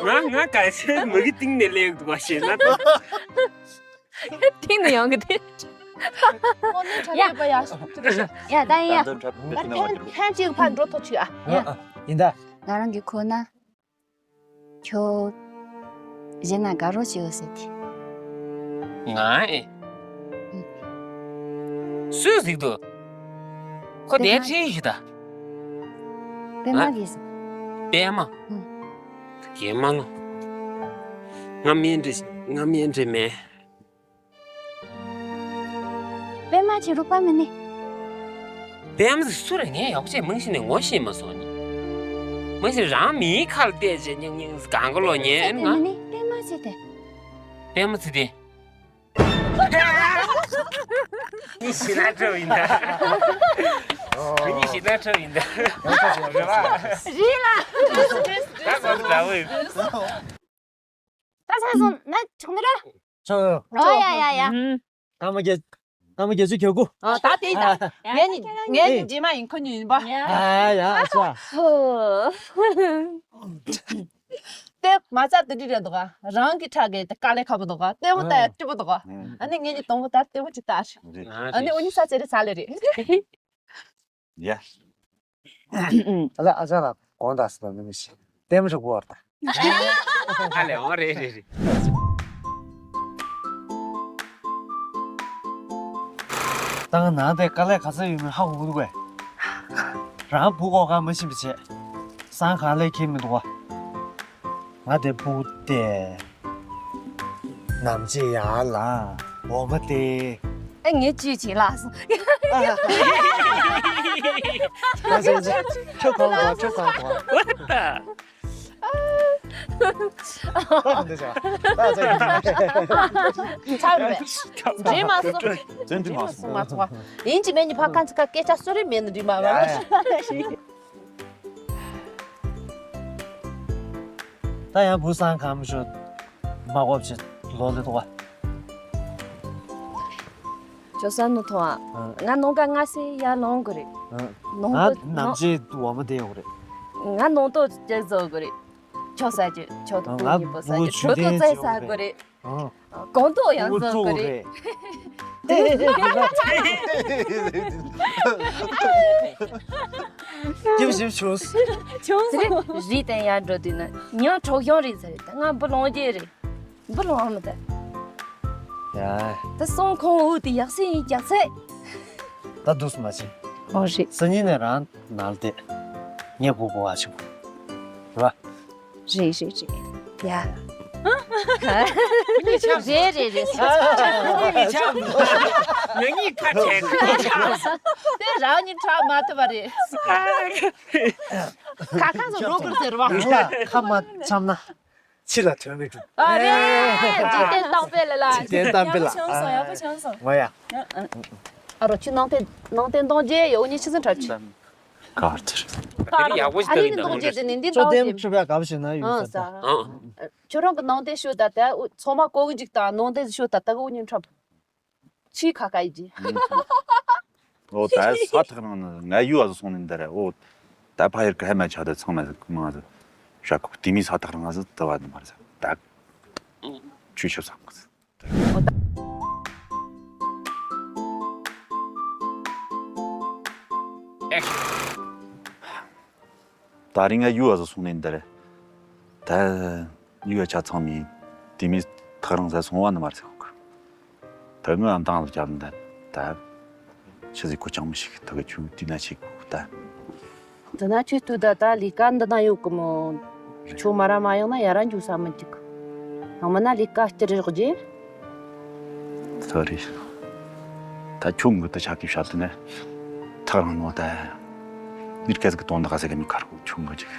ང་ང་ག་ཚོད་མ་གི་སྟེང་ནས་སླེབས་འདུག་པ་ཞེ་ན། སྟེང་ནས་ཡོང་གི་དེ། ཡ། ཡ་ད་ཡ། ད་ཕན་ཕན་ཅིག་ཕར་འགྲོ་ཐུབ་ཅིག་ཨ། ཡ། ཡིན་ད། ང་རང་གི་ཁོ་ན། ཁྱོད། གཞན་ན་དགའ་རོགས་བྱེད་འོ་ཟེར་ཏེ། ང་ཨེ། སུས་གཟིགས་འདུག་ཁོ་དེ་ཁྲིད་ཞུ་ད། པད་མ་གིས། པད་མ། ཨུ། ཡེ་མ་ལོ། ང་མིན་འདྲི་ང་མིན་འདྲི་མེད། པད་མ་ཆེ་རུ་པ་མི་ནི། པད་མ་ཟིག་སུ་རེད། ངས་ཡག་ཅེས་མང་ཤི་ནས་ངོ་ཤེས་མ་སོང་ནི། མང་ཤི་རང་མིའི་ཁ་ལ་བལྟས་བྱས་སྙིང་སྙིང་གང་ག་ལོ་ཉན་ང་། མི་ནི་པད་མ་ཆེ་དེ། པད་མ་ཆེ་དེ། ནི་ཤི་ན་ཁྲོ་ཡིན་ད། ནི་ཤི་ན་ཁྲོ་ཡིན་ད། རེད་ལ། ད་ག་འདྲ་བོ་ཡིན། ད་ཚ་སོང་ན་ཆོག་ནི་ར། ཆོག་ཡོད། ཨོ་ཡ་ཡ་ཡ། ཨུམ། སྐར་མ་བརྒྱད། སྐར་མ་བརྒྱད་ཅུ་གྱ་དགུ། ཨ་ད་དེ་ད། ངས་ནི་ངས་ནི་རྗེས་མ་ཡིན་ཁོ་ཉིད་ཡིན་པ། ཡ་ཡ་ཨ་ཚ། ཧོ། དེ་མ་རྩ་དེ་འདྲ་རེད་འདུག་ག་རང་གི་ཕྲག་གི་དེ་དཀའ་ལས་ཁག་པོ་འདུག་ག་ལྟད་མོ་ལྟ་ཡ་སྐྱིད་པོ་འདུག་ག་ཨ་ནི་ངས་ནི་དང་པོ་ད་ལྟད་མོ་ཅིག་ལྟ་ཞིག་ཨ་ནི་འུ་གཉིས་ས་ཚེ་རེ་ཚ་ལེ་རེད། ཡ། ཨ་ལ་ཨ་ཅག་ལ་དགོངས་དག་ཟེར་བ་མི་མི་ཤེས། ལྟད་མོ་ཞིག་གོ་བར་ད། ཨ་ལས་འོང་རེད་རེད་རེད། ད་ང་ནང་དེ་དཀའ་ལས་ག་ཚོད་ཡོད་མེད་ཧ་གོ་གི་འདུག་གས། རང་བུ་གོ་ག་མ་ཕྱིན་པ་བྱས། སང་གང་ལས་ཁྱེར་མི་འདུག་ག་ང་དེ་བུ་དེ། ནམ་ཅི་ཡ་ལ་འོ་མ་དེ། ཨེ་ངས་ཅི་བྱེད་ལགས་སོ། ཨ་ཟེ་ཟེ། ཁྱོད་གང་གོ་ཁྱོད་གང་གོ། ད་འདི་ཟེར་བ། ད་ཟེར་གི་འདུག་ཚར་བས། འདྲེས་མ་སོང་། བཙན་འདྲེས་མ་སོང་། མ་ཚོགས། ཡིན་གཅིག་མིན་གཉིས་ཕ་ཁ་ཚིག་ཁ་སྐད་ཆ་གསོ་རེ་མེད་ནི་འདྲེས་མ་བ། ད་ཡང་བུ་སང་གང་མི་ཤོད་མ་གོ་བྱེད་ལོ་ལེ་ཏོ་བ། ཇོ་ས་ནུ་ཐོང་ཨ། ང་ནོང་ག་ང་སེ་ཡ་ལོང་གི་རེད། ནོང་ང་ཏོ་ནམ་ཅི་འོ་མ་དེ་ཡོད་རེད། ང་ནོང་ཏོ་ཅེ་བཟོ་གི་རེད། ཆོ་ས་ཅེ་ཆོ་ཏོ་ང་ཡིན་པོ་ས་བུ་ཅེ་ཆོ་ཏོ་ཚེ་ས་གི་རེད། གོང་ཏོ་ཡང་བཟོ་གི་རེད། སྐྱིད་ཞིབ་བྱུང་། བྱུང་སོང་། རི་དང་ཡར་འགྲོ་དུས་ན་ཉང་གྲོག་གཞོང་རེད་ཟེར་ད་ང་འབུ་ལོང་རྒྱུ་རེད། འབུ་ལོང་མི་ད། ཡ། ད་སོང་ཁོང་འུ་དེ་ཡག་སེ་ཡིན་རྒྱག་ཚེ། ད་འདུག་སུ་མ་བྱེད། ཨོ་རེད། སང་ཉིན་ནས་རང་ནང་བསྡད། ངས་སྒུག་དགོས་པ་བྱེད་དགོས། རེད་པ། རེད་རེད་རེད། ཡ། རེད་རེད་རེད། ངེད་གཉིས་ཁ་བྲལ། དེ་རང་གཉིས་ཁྲག་མ་ཐུབ་པ་རེད། ཁ་ཁ་སོ་རོ་ཀུར་ཟེར་བ། ཁ་མ་འཆམ་ན། ཕྱི་ལ་ཐོན་མི་འགྲུབ། ཨ་རེད། འཇིག་རྟེན་གཏམ་དཔེ་ལ་ལ། འཇིག་རྟེན་གཏམ་དཔེ་ལ། ཡག་པོ་བྱུང་སོང་། ཡག་པོ་བྱུང་སོང་། ང་ཡ། ཨ་རོ་ཁྱོད་ནང་བསྟན་ནང་བསྟན་གཏོང་རྒྱུ་ཡོད་ནི་ཆི་ཟིན་འཁྲབ་ཆི། ག་བར་ཐུར། ཨ་རེད་ནང་རྒྱུ་དེ་ནི་འདི་ཅོ་གཏོང་ཏེ་རྒྱུ། ཁྲི་བ་གབ་ཞིག་ན་ཡོད་ཨ་ས། ས། ཨ། ཁྱོད་རང་གི་ནང་བསྟན་ཤོད་ད་ད་ཚང་མ་གོ་གི་འཇིག་དང་ནང་བསྟན་ཤོད་ད་ད་གི་འུ་གཉིས་འཁྲབ། ཆི་ཁ་ཁ་ཡི་ཇི། ཨོ་ད་ས་ཐག་རིང་ནི་ང་ཡུལ་བ་སོང་ནི་འདི་རེད། ཨོ་ད་ཕ་ཡུལ་ག་ཧེ་མ་ཆགས་ད་ཚང་མ་ཟིག་མང་ཟིག་ཤ་ཁུག་དེ་མི་ས་ཐག་རིང་ཟིག་ད་བ་ནི་མ་རེད་ད། ཆུ་ཆུ་བསམ་གི། ད་རིང་ང་ཡུལ་བ་ཟིག་སོང་ནི་འདི་རེད། ད་ཡུལ་བ་ཆ་ཚང་མི་དེ་མི་ཐག་རིང་ཟིག་སོང་བ་ནི་མ་རེད་ཟེར་གི། ད་ངོས་ཨམ་ཐང་ལ་བརྒྱབ་ན་ད་ཆི་ཟིག་གོ་ཅང་མི་ཤེས་གི། ད་གི་ཆུ་དུས་ན་ཆེ་གི་ད། ད་ན་ཁྱོད་ཐུག་ད་ད་ལས་ཀ་འདི་ན་ཡོད་གི་མོ། ཁྱོད་མ་ར་མ་ཡོང་ན་ཡ་ར་འཇུ་ས་མི་འཇུག་གི། ཡང་མིན་ན་ལས་ཀ་སྤྱིར་རེག་རྗེས། ད་རེད། ད་ཁྱོད་མགུ་ཏུ་ཆ་གི་བཤད་དུ་ནས་ཐག་རིང་ནོ་ད། ནིར་ཀ་ཟིག་གི་དོན་དག་ཟིག་གི་མི་ཁར་གོ་ཁྱོད་མགུ་ཅིག་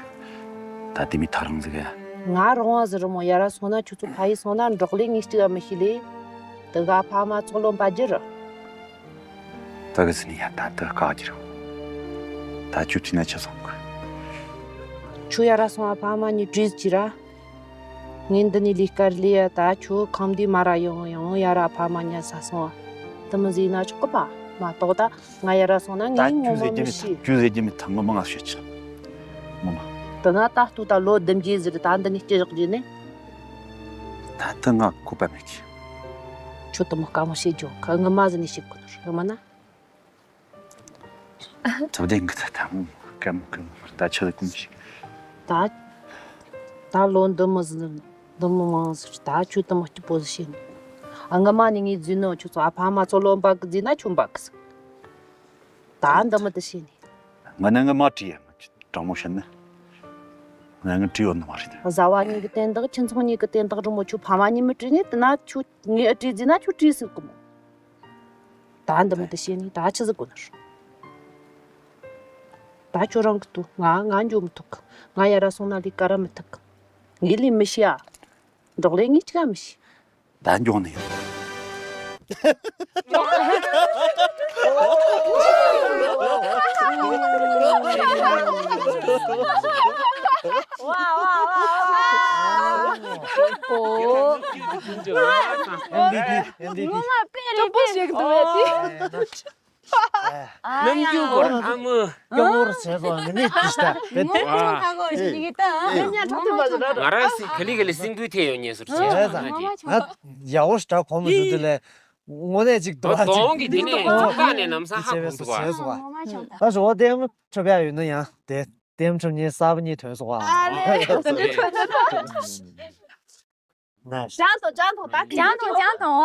ད་དེ་མི་ཐག་རིང་ཟིག་གི། ང་རང་བ་ཟི་རི་མོ་ཡ་ར་སོང་ན་ཁྱོད་ཚོ་ཕ་ཡི་སོང་ན་འབྲོག་ལས་ངས་གཅིག་ག་མི་ཤེས་ལེ། དེ་ག་ཕ་མ་ཚོགས་ལོ་འབའ་རྒྱུ་རུ། ད་གི་ཟི་ནི་ཡ་ད་དུ་དཀའ་རྒྱུ་རུ། ད་ཁྱོད་ཐུག་ན་ཆི་སོང་གི། ཁྱོད་ཡ་ར་སོང་ཨ་ཕ་མ་གཉིས་བྲིས་ཅི་ར། ངས་འདི་ནས་ལས་ཀར་ལས་ཡ་ད་ཁྱོད་ཁམས་འདི་མ་ར་ཡོང་ཡོང་ཡ་ར་ཕ་མ་ཉལ་ས་སོང་ཨ། དེ་མི་ཟིག་ན་ཆོག་གི་པ་མ་གཏོགས་ད་ང་ཡ་ར་སོང་ན་ད་ངས་ཁྱོད་ངོ་ཟེར་མ་རྒྱུ་མི་ཤེས། ཁྱོད་ཟེར་རྒྱུ་མི་ཐང་གི་མང་ང་ཤོད་ཆི། ངོ་མ། དེ་ན་ད་ལྟོ་ད་ལོ་བདུན་བརྒྱད་ཟིག་རེད་ད་འདི་ནས་སྐྱི་བཞག་རྒྱུ་ནས། ད་ལྟ་ང་གོ་པ་མེད་གི། ཁྱོད་དེ་མོ་དཀའ་མོ་བྱེད་རྒྱུ་ཁ་ངི་མ་ཟིག་ནས་བྱེད་དགོས་ནོ་རེད་ངོ་མ་ན། ཐུབ་བདེ་འགི་ད་ཐ་མོ་ཀ་མོ་ཀ་མོ་ད་ཆི་ལ་ཀུན་ཞིག་ ད་ད་ལོ་འདི་མོ་ཟིག་འདི་མོ་མང་ཟིག་ད་ཁྱོད་དུ་མ་སྐྱིད་པོ་ཟིག་བྱས་ནས། ཨ། ང་མ་ནི་ངའི་རྫུན་ནོ་ཁྱོད་ཚོ། ཨ། ཕ་མ་ཚོ་ལོ་འབག་གི་རྫུན་ན་ཁྱོད་འབག་གི་ཟིག་ད་འདི་མོ་དུ་བྱས་ནས། ང་ནི་ངའི་མ་བྲིས་ཡ། ང་དྲང་མོ་བཤད་ན། ང་ནི་ངའི་བྲིས་ཡོད་ནི་མ་རེད། བཟའ་བ་གཉིས་ཀྱི་དོན་དག་ཁྱིམ་ཚང་གཉིས་ཀྱི་དོན་དག་རི་མོ་ཁྱོད་ཕ་མ་གཉིས་མི་བྲིས་ནས། དེ་ན་ཁྱོད་ངའི་ཨ་བྲིས་རྫུན་ན་ཁྱོད་བྲིས་ཟིག་གི་མོ། ད་འདི་མོ་དུ་བྱས་ནས་ད་ཆི་ཟིག་དགོས་ནི་རེད། ད་ཁྱོད་རང་གི་ལྟོས། ང་ང་འགྱོ་མི་ཐུབ་གི། ང་ཡར་ར་སོང་ན་ལས་ཀ་ར་མི་ཐུབ་གི། ངས་ལས་མི་ཤེས་ཨ། འབྲོག་ལས་ངས་ཅི་ག་མི་ཤེས། ད་འགྱོ་ནི་ཡོད། ཨོ། ཨེམ་བི་པི། ཨེམ་བི་པི། སྐྱོ་པོ་ཞིག་འདུག་ཨེ། ཨ་ཡ། ནམ་རྒྱུན་བོར་ཨ་མོ། སྐྱོ་བོར་བྱས་སོང་ནི་ནི་ཏིས་ད། ངའི་ཨ་ཁ་གོ་ཞིག་ད། ངས་ཉ་ཁྲག་ཐུབ་པ་ཟེར་ར། ང་རང་སི་ག་ལི་ག་ལི་སིང་དུས་ཐེ་ཡོད་ཉེ་ཟུར་བྱས་སོང་ན་ཅི། ང་ཡག་པོ་ཞིག་གྲག་གོ་མི་འདུག་དེ་ལས་དངོས་གནས་ཅིག་འདུག་ཨ། གདོང་གི་དེ་ནས་ཅིག་ཁ་ནས་ནམ་སང་ཧ་གོ་འདུག་བྱས་སོང་བ། ད་ཞོགས་ལྟད་མོ་འཁྲབ་ཡ་ཡོད་ན་ཡང་དེ་ལྟད་མོ་འཁྲབ་མཁན་གསར་པ་གཉིས་ཐོན་སོང་བ། ཨ་ལེ། ན། ཅང་ཐོང་ཅང་ཐོང་ད་ཅང་ཐོང་ཅང་ཐོང་བ།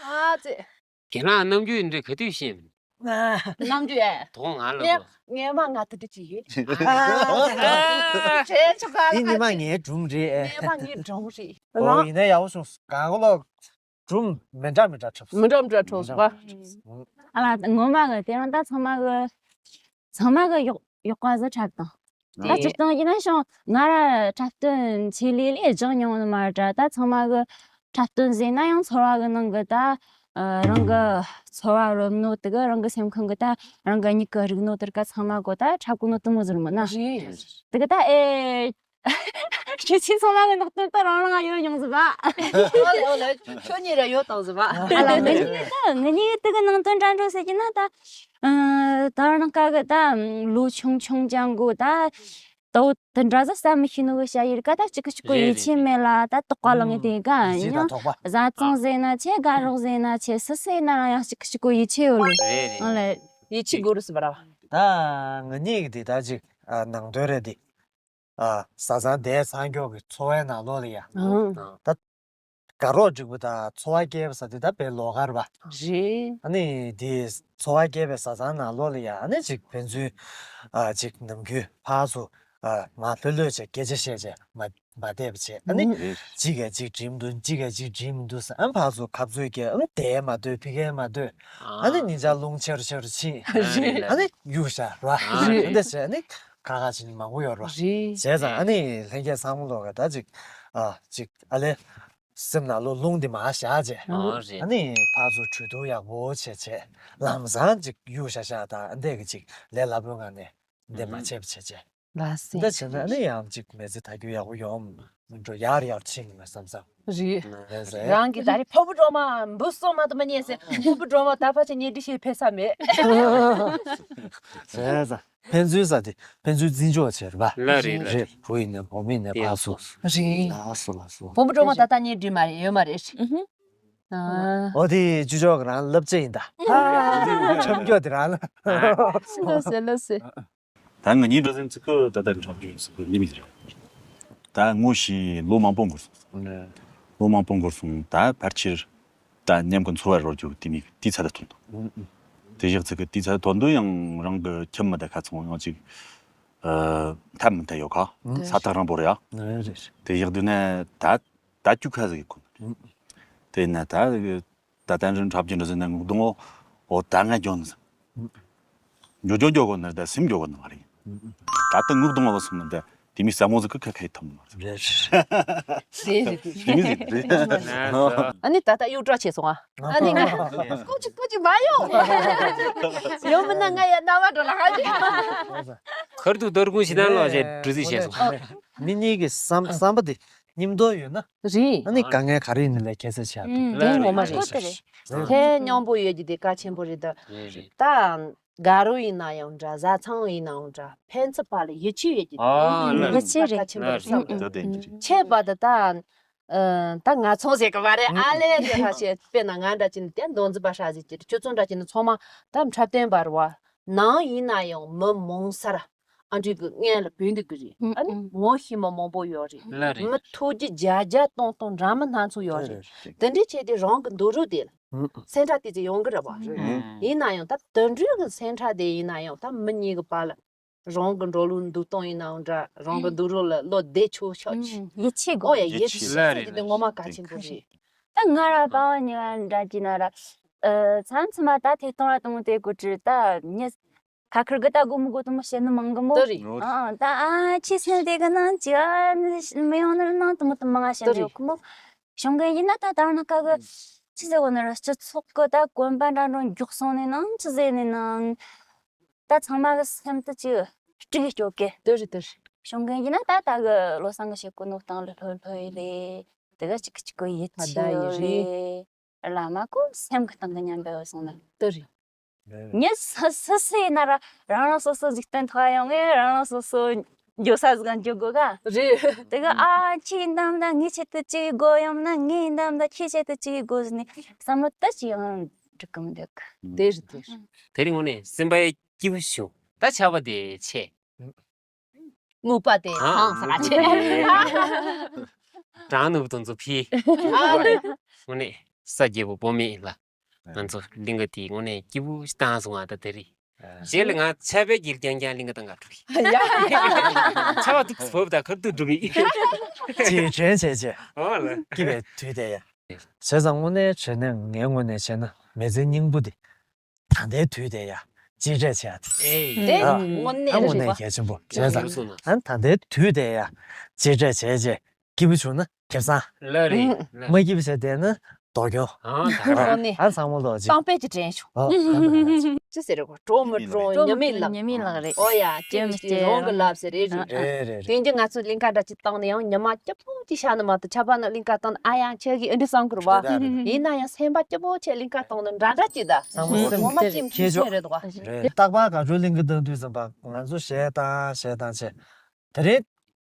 ཨ་ཙི། ཁྱེད་རང་རྣམ་འགྱུར་འདི་ག་དུས་ཤེས། རྣམ་འགྱུར་ཨེ། དོ་ང་ལ་ངས་ངས་མ་ང་ཏི་ཏི་ཅི་ཡོད། ཁྱེད་ཆོ་ག་ལ་འདི་ཉི་མ་ངའི་སྒྲུང་རེད། ངས་མ་ངའི་སྒྲུང་རེད། ཨོ་ཡིན་ན་ཡག་པོ་བྱུང་། གང་ག་ལོ་སྒྲུང་མི་འདྲ་མི་འདྲ་འཁྲབ་སོང་། མི་འདྲ་མི་འདྲ་འཁྲབ་སོང་བ། ཨ་ལ་ངོ་མ་གི་དེ་རིང་ད་ཚང་མ་གི་ཚང་མ་གི་ཡག་ཡག་པ་ཟིག་འཁྲབ་དང་། ད་སྤྱིར་བཏང་ཡིན་ན་ཞིང་ང་ར་འཁྲབ་སྟོན་ཆེད་ལས་ལས་སྦྱངས་མྱོང་ནི་མ་རེད་དྲ། ད་ཚང་མ་གི་འཁྲབ་སྟོན་ཟེར་ན་ཡང་ཚོར་བ་གི་ནང་གི་ད་རང་གི་ཚོར་བ་རོལ་ནོ་དེ་གི་རང་གི་སེམས་ཁོང་གི་ད་རང་གི་མྱིག་གི་རིག་ནོ་དེར་ཀ་ཚང་མ་གོ་ད་འཁྲབ་གོ་ནོ་དུ་མོ་ཟིག་མོ་ན། རེད། དེ་གི་ད་ཨེ། ཁྱེད་ཚོ་ཚང་མ་གི་ནག་དོན་ད་རང་རང་ཡོད་མྱོང་ཟིག་པ། ཨོ་ལེ་ཨོ་ལེ། ཁྱོད་གཉིས་ར་ཡོད་དང་ཟིག་པ། ཨ་ལ་ངེད་གཉིས་ད་ངེད་གཉིས་དེ་གི་ནང་དོན་འདྲ་འགྲོ་ཟེར་གྱི་ན་ད། ཨ། ད་རང་ཀ་གི་ད་ལོ་ཆུང་ཆུང་ཅང་གོ་ད། ད་འོ་དེ་འདྲ་ཟ་ས་མི་ཤེས་ནོ་གི་བྱ་ཡིར་ཀ་ད་ཅི་གི་ཅི་གོ་རེད་ཡིད་ཆེས་རེད་མེད་ལ་ད་དོགས་པ་ལང་ངེ་དེ་ག་གཟི་ཡང་དང་དོགས་པ། བཟའ་ཚང་ཟེར་ན་ཆེ་དགའ་རོགས་ཟེར་ན་ཆེ་སུ་ཟེར་ན་རང་ཡང་ཅི་གི་ཅི་གོ་ཡིད་ཆེས་ཡོད་ལོ། རེད་རེད། ཨ་ལེ། ཡིད་ཆེས་དགོས་རུ་སི་བ་ར་བ། ད་ང་གཉིས་ཀྱི་དེ་ད་ཅིག་ཨ་ནང་དོན་རེད་དེ། ཨ། བཟའ་ཚང་དེ་ཚང་མགྱོགས་ཀྱི་འཚོ་བའི་ནང་ལོགས་ལ་ཡ། ཨང་། ད། དགའ་རོགས་འགྲིག་པོ་དང་འཚོ་བ་སྐྱེལ་བ་ཟེར་དེ་ད་དཔེ་ལོགས་ཀ་རེད་པ། རེད། ཨ་ནི་དེ་འཚོ་བ་སྐྱེལ་བའི་བཟའ་ཚང་ནང་ལོགས་ལ་ཡ་ཨ་ནི་ཅིག་ཕན་ཚུན། ཨ། ཅིག་ནམ་རྒྱུན་ཕར་ཚུར། ཨ། མ་ལྷོད་ལྷོད་བྱས་སྐད་ཆ་བཤད་བྱས་མ་མ་བསྡད་པ་བྱས་ཨ་ནི། རེད། གཅིག་གིས་གཅིག་འགྲིག་མི་འདུག་གཅིག་གིས་གཅིག་འགྲིག་མི་འདུག་ཟེར་ཨ་ནི་ཕར་ཚུར་ཁ་རྩོད་བྱས་ཨ་ནི་དེ་མ་སྡོད་ཕི་གེ་མ་སྡོད། ཨ་ནི་ཉིན་ཞག་རླུང་ཆེ་རུ་ཆེ་རུ་ཕྱིན། རེད། ཨ་ནི་གཡུག་བཞག་ར། རེད། འདི་བྱས་ཨ་ནི་ཁ་ཁ་བྱས་ནས་མང་པོ་ཡོད་ར། རེད། བྱས་ཙང་ཨ་ནི་ལྷན་རྒྱས་ཚང་མ་ལོག་ག་ད་ཅིག་ཨ། ཅིག་ཨ་ལེ། སེམས་ནང་ལོ་རླུང་འདི་མར་བཞག་བྱས། ཨ་རེད། ཨ་ནི་ཕར་ཚུར་གྲོས་བསྡུར་ཡག་པོ་བྱས་བྱས་ལམ་སང་ཅིག་གཡུག་བཞག་བཞག་དང་འདི་གི་ཅིག་ལས་སླ་པོའི་ངང་ནས་འདི་མ་བྱས་པ་བྱས་བྱས། ལགས་སེ། འདི་བྱས་ན་ཨ་ནི་ཡང་ཅིག་མི་ཚེ་ད་རྒྱུ་ཡག་པོ་ཡོང་མི་འགྲོ་ཡར་ཡར་ཕྱིན་གི་མ་བསམ་བསམ། རེད། རེད་ཟེར། རང་གི་ད་རེས་ཕོ་བུ་སྒྲོལ་མ་འབུ་སོང་མ་གཏོགས་མ་རྙེད་ཟེར་ཕོ་བུ་སྒྲོལ་མ་ད་ཕར་ཕྱིན་ཉེ་འདྲི་ཞེས་ཕེབས་ས་མེད། རེད་ཟེར། ཕན་ཚུན་ས་དེ་ཕན་ཚུན་འཛིན་ཕྱོགས་བྱེད་རེད་པ། ལ་རེད་ལ་རེད། རེད། བུ་ཡིན་ནའི་བུ་མོ་ཡིན་ནའི་ཕར་ཚུར། རེད། ལགས་སོ་ལགས་སོ། བུ་མོ་སྒྲོལ་མ་ད་ལྟ་གཉིས་འདྲིས་མ་རེད་ཡོད་མ་རེད། ཨུ་ཧུ། ཨ། འོ་དེ་ཅུ་ཅོག་གི་རང་བསླབ་བྱ་ཡིན་ད། འཁྲབ་མགྱོགས་དེ་རང་ལ། ལགས་སེ་ལགས་སེ། ད་ང་གཉིས་འགྲོ་ཟིན་ཚིག་གི་ད་ལྟ་འཁྲབ་རྒྱུ་ཡིན་ཟེར་གི་ལི་མི་རེད། ད་ངོ་ཤེས་ལོ་མང་པོ་འགོར་སོང་། ལོ་མང་པོ་འགོར་སོང་ད་ཕལ་ཆེར། ད་མཉམ་གི་འཚོ་བ་རོལ་རྒྱུ་དེ་མིག་དེའི་ཚད་ལ་ཐོན་འདུག་དེ་བཞག་ཚིག་གི་དེའི་ཚད་ཐོན་དུས་ཡང་རང་གི་ཁྱིམ་མི་དང་ཁ་ཚང་ཡང་ཅིག་ཨ། འཐད་མི་འཐད་ཡོད་ཁ། ས་ཐག་རིང་པོ་རེད་ཡ། རེད་རེད། དེ་བཞག་དུས་ནས་ད་ད་སྐྱུག་ཁ་ཟིག་གི་ཁུ། དེ་ན་ད་ད་ད་འདྲ་འཁྲབ་རྒྱུ་འདྲ་ཟིན་ན་ངུ་གདོང་འོ་ད་ང་འཇོན་ཟིག་འགྱོ་འགྱོ་འགྱོ་གོ་ན་ད་སེམས་འགྱོ་གོ་ན་མ་རེད། ད་ལྟ་ངུ་གདོང་བ་སོང་ན་ད་དེ་མི་ས་མོ་ཟིག་གི་ཁ་ཁ་ཡི་ཐོམ་མ་རེད། རེད་རེད། དེ་མི་ཟིག་རེད། ཨ་ནི་ད་ལྟ་གཡུག་གྲོགས་བྱས་སོང་ཨ། ཨ་ནི་ང་ཀུ་ཅི་ཀུ་ཅི་མ་ཡོང་། ཡོང་མིན་ན་ང་ཡ་རྣ་བ་འགྲོ་ལ་ཧ་ཅི། ཁར་དུ་དར་ཀུན་ཞིག་ན་ལོ་ཞེས་གྲུ་ཟིག་བྱས་སོང་། མི་གཉིས་ཀྱི་བསམ་བསམ་པ་དེ་མཉམ་དུ་ཡོད་ན། རེད། ཨ་ནི་དཀའ་ངལ་ག་རེ་ཡིན་ན་ལས་ཁྱད་བསད་བྱ་ཐུབ། དེ་ངོ་མ་རེད། ཁོ་དེ་རེད། ཁྱེད་མཉམ་པོ་ཡོད་རྒྱུ་དེ་གལ་ཆེན་པོ་རེད་ད། རེད་རེད། ད་དགའ་རོགས་ཡིན་ན་ཡང་འདྲ་བཟའ་ཚང་ཡིན་ནའང་འདྲ་ཕན་ཚུན་བར་ལ་ཡིད་ཆེས་ཡོད་རྒྱུ་དེ་ཨ་ལ་ཡིད་ཆེས་རེད། གལ་ཆེན་པོ་རེད་བསམ་གི་འདུག་ད་དེ་འདི་རེད། ཁྱད་པར་དུ་ད་ཨ་ད་ང་ཚོ་ཟེར་གི་མ་རེད་ཨ་ལས་དེ་ཧ་ཤེས་དཔེར་ན་ང་འདྲ་ཅིག་ནི་དེ་མདོ་འཛིན་པ་ཧྲ་ཟིག་ཅིག་རེད། ཁྱོད་ཚོ་འདྲ་ཅིག་ནི་ཚང་མ་ད་འཁྲབ་སྟོན་པ་རེད་བ། ནང་ཡིན་ན་ཡང་མི་མང་སར། ཨ་འདྲི་གི་སྔན་ལ་བུད་འདུག་གི་རེད། ཨ་ནི་ངོ་ཤེས་མ་མང་པོ་ཡོད་རེད། ལ་རེད། མི་ཐུག་རྒྱུ་བརྒྱ་བརྒྱ་སྟོང་སྟོང་འདྲ་མི་སྣ་ཚོགས་ཡོད་རེད། དེ་འདྲའི་ཆེད་དུ་རང་གི་འདུག་རོགས་དེ་ལ་སེམས་ཁྲལ་དེ་ཚོ་ཡོང་གི་རེད་བ། ཡིན་ན་ཡང་ད་དུད་འགྲོའི་གི་སེམས་ཁྲལ་དེ་ཡིན་ན་ཡང་ད་མི་གཉིས་གི་བར་ལ་རང་གི་འགྲོ་ལུགས་འདུག་སྟངས་ཡིན་ནའང་འདྲ། རང་གི་འདུག་རོགས་ལ་བློ་བདེ་ཆོག་ཆོག་ཆེ། ཡིད་ཆེས་དགོས། ཨོ་ཡ། ཡིད་ཆེས་ལ་རེད། དེ་ངོ་མ་གལ་ཆེན་པོ་རེད། ད་ང་ར་པ་བ་ཉི་བ་འདྲ་གྱི་ན་ར། ཨ་མཚམས་མཚམས་མ་ད་ཐེ་གཏོང་ར་གཏོང་དེ་གོ་དྲི་ད་ཉེ། ཁ་ཁར་གི་ད་དགོས་མི་དགོས་དུ་མོ་བཤད་ནི་མང་གི་མོ། དེ་རེད། ཨ་ད་ཨ་ཁྱི་སེམས་དེ་གི་ནང་ཅི་ཨ་མི་ཡོང་ནི་ནང་དུ་མོ་དུ་མང་ང་བཤད་དེ་ནི་རེད། ཡོད་གི་མོ། གཞུང་གི་ཡིན་ན་ད་ད་ན་ཀ་གི་ཅི་ཟེར་བ་ནི་ར་སྤྱི་ཚོགས་གི་ད་གོམ་པ་འདྲ་འདྲ་མགྱོགས་སོང་ནི་ནང་ཅི་ཟེར་ནི་ནང་ད་ཚང་མ་གི་སེམས་དུ་ཅི་སྤྲིག་སྐྱོ་གི། དེ་རེད། དེ་རེད། གཞུང་གི་ཡིན་ན་ད་ད་གི་བློ་བཟང་གི་བཤད་གོ་ནོ་སྟངས་ལ་ལྷོད་ལྷོད་ཡི་རེད། དེ་ག་ཅིག་ཅིག་གི་ཡིད་ཆེས་ཡོད་རེད། བླ་མ་ཀུན་སེམས་ཀྱི་སྟེང་གི་མཉམ་པའི་འོད་སྲུང་ལ། དེ་རེད། ངས་སུ་སུ་སུ་ཡིན་ན་ར་རང་རང་སོ་སོ་འཇིག་རྟེན་ཐོག་ཡོང་ངས་རང་རང་སོ་སོ་འགྱོ་ས་ཟིག་ག་འགྱོ་དགོས་ག། རེད། དེ་ག་ཨ་ཁྱི་ཡིན་དམ་ད་ངའི་ཆེད་དུ་ཅིག་དགོས། ཡང་ན་ངའི་ཡིན་དམ་ད་ཁྱིའི་ཆེད་དུ་ཅིག་དགོས་ཟེར་ནས་བསམ་བློ་ད་ཅི་ཡང་འགྲིག་གི་མི་འདུག། དེ་རེད། དེ་རེད། དེ་རིང་ངོ་ནས་སེམས་པ་སྐྱིད་པོ་བྱུང་། ད་ཆར་པ་དེ་ཆེ། རྔུབ་པ་དེ་ཨ། ཧང་སང་ཆེ། གྲང་ནུབ་དུ་འཛུ་ཕི། ཨ། དངོས་གནས་ས་རྒྱལ་པོ་བོད་མི་ལ་ང་ཚོ་གླིང་ག་དེའི་དངོས་གནས་སྐྱིད་པོ་ཞིག་བཏང་སོང་བ། ད་དེ་རེད། རྗེས་ལ་ང་ཆར་པའི་དཀྱིལ་རྐྱང་རྐྱང་གླིང་ག་བཏང་ག་འགྲོ་གི། ཡ། ཆར་པ་དུག་བབས་ད་གར་དུ་འགྲོ་གི། ཅེས་དྲན་བྱས་རྗེས་ཨོ་ལ། སྐྱིད་པའི་དུས་དེ་ཡ། བྱས་ཙང་དངོས་གནས་བྱས་ན་ངའི་ངོས་ནས་བྱས་ན་མི་ཚེ་སྙིང་པོ་འདི། ད་ལྟའི་དུས་དེ་ཡ་གཅེས་སྤྲས་བྱེད་ཡ་དེ། དེ་ཨ། དངོས་གནས་ཨ་དངོས་རེད་གནས་པ། གལ་ཆེན་པོ་བྱས་ཙང་། ཨ་ད་ལྟའི་དུས་དེ་ཡ་གཅེས་སྤྲས་བྱས་རྗེས་སྐྱིད་པོ་བྱུང་ན་ཁེ་བཟང་། ལ་རེད། ལ། མ་སྐྱིད་པོ་བྱས་བསྡད་ན་སྡུག་གྱོང་། ཨང་ད་ར། དངོས་གནས་ཨ་ཚང་མ་ལོག་ཅིག་གཏམ་དཔེ་ཅིག་དྲན་བྱུང་། ཨོ་གཏམ་དཔེ་དྲན་བྱུང་། ཅི་ཟེར་རེད་གོ། གྲོགས་མི་གྲོགས་ཉི་མའི་ལག། ཉི་མའི་ལག་རེད། ཨོ་ཡ། ཅེས་མི་ཅེས་རང་གི་ལབ་ཟེར་རེད་རེད། རེད་རེད། དེང་གི་ང་ཚོ་གླིང་ག་འདྲ་ཅིག་བཏང་ནས་ཡང་ཉི་མ་སྐྱིད་པོ་ཅིག་ཤར་ནི་མ་གཏོགས་ཆར་པ་ནང་གླིང་ག་བཏང་ནས་ཨ་ཡང་ཁྱེད་ཀྱིས་ཨེ་འདྲ་བསམ་གི་རེད་བ། ཡིན་ན་ཡང་སེམས་པ་སྐྱིད་པོ་བྱས་གླིང་ག་བཏང་ནས་འདྲ་འདྲ་ཅིག་ད། ཚང་མ་སེམས་ངོ་མ་ཅིག་ཁྱེད་ཆོག་རེད་འདུག་བ། རེད། རྟག་པར་དགའ་སྤྲོའི་གླིང་ག་བཏང་དུས་ཙམ་པ་ང་ཚོ་གཞས་བཏང་གཞས་བཏང་བྱས། དེ་རིང་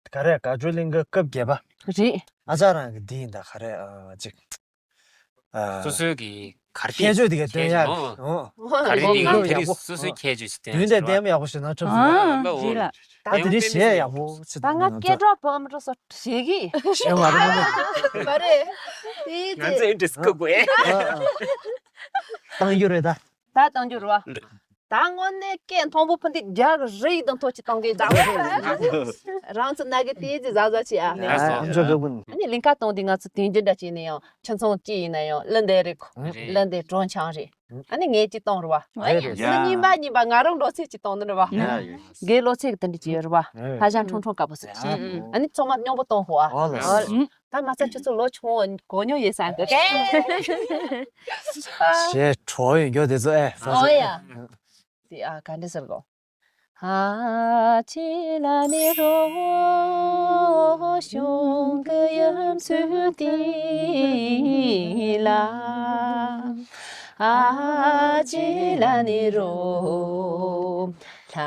ག་རེ་དགའ་སྤྲོའི་གླིང་ག་སྐབས་བརྒྱད་པ། རེད། ཨ་ཅག་རང་གི་འདི་ཡིན་ད་ག་རེ་ཨ་ཅིག་ཨ། སོ་སོའི་གི་གར་ཁྱད་ཆོས་དེ་ག་སྟོན་ཡག་ཨོ། ཨོ། གར་དེ་གི་ཡག་གར་དེ་པོ། སོ་སོའི་ཁྱད་ཆོས་ཤིག་སྟོན་དུས་འདི་ཡག་ལྡེམ་ཡག་པོ་ཞིག་ན་ཁྲབ་ཨ། ལ་ཨོ། རེད་ལ། ད་དེ་རིང་གཞས་ཡག་པོ་ཅིག་ད་ང་སྐད་གྲགས་བོ་མི་འགྲོ་སོ་ཞེ་གི་ཞེ་མ་རེད་མ་རེད། ང་ཚོ་ཨེ་འདྲ་སྐུ་དགོས། བཏང་རྒྱུ་རེད་ད། ད་བཏང་རྒྱུ་རེད་བ། ད་དངོས་གནས་སྐད་མཐོན་པོ་ཕུ་འདི་རྒྱ་གི་རི་ཡི་དང་ཐོག་ཅིག་བཏང་གི་ད། རང་ཚོ་ན་གི་དེ་ཅི་ཟ་ཟ་ཆེ་ཨ། ཨ་འཇོ་གི་ཀུན། ཨ་ནི་གླིང་ག་བཏང་དུས་ང་ཚོ་དུས་རྒྱུན་འདྲ་ཅིག་ནས་ཡང་ཁྱིམ་ཚང་གཅིག་ཡིན་ན་ཡང་གླུ་འདི་རེད་གོ། རེད། གླུ་འདི་གྲོང་ཆང་རེད། ཨ་ནི་ངས་ཅིག་བཏང་རེད་བ། རེད་རེད། ཨ་ནི་གཉིས་པ་གཉིས་པ་ང་རང་འགྲོ་ཚེ་ཅིག་བཏང་འདི་རེད་བ། ཡ་ཡ། རྒན་ལོ་ཚད་ཀྱི་དེ་འདྲ་ཅིག་ཡོད་རེད་བ། ཧ་ཅང་ཁྲུང་ཁྲུང་དཀར་པོ་ཟེར་ཅིག་ཨ་ནི་ཚང་མ་སྙོམས་པོ་གཏོང་ཧོ་ཨ། ཨོ་ལ། ད་ང་ཚོ་ཁྱོད་ཚོ་ལོ་ཆུང་གོ་མྱོང་ཡོད་ས་འདི། ཞེས་གྲོགས་ཡོད་མགྱོགས་དེ་ཚོ་ཨེ། ཨོ་ཡ། དེ་ཨ་ག་འདྲ་ཟེར་གོ། ཨ་ཅེ་ལ་ནི་རོ་གཞུང་གི་ཡུམ་ཚུལ་དེ་ལ། ཨ་ཅེ་ལ་ནི་རོ། ལྷ་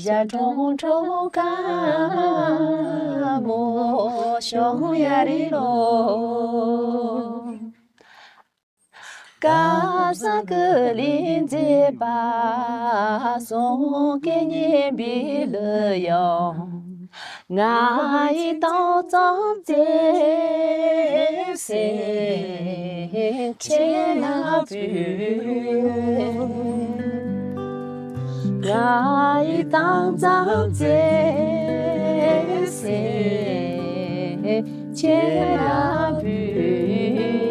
བྱ་ཁྲུང་ཁྲུང་དཀར་མོ་ཤོང་ཡ་རི་ལོ། ཀ་ས་ཀི་ལི་མཛེས་པ་སོང་ཀེ་ཉེ་བི་ལུ་ཡོང་། ང་ཡི་ཏང་ཙམ་ཙེ་སེ་ཁྱེད་ལ་བུ། ང་ཡི་ཏང་ཙམ་ཙེ་སེ་ཁྱེད་ལ་བུ།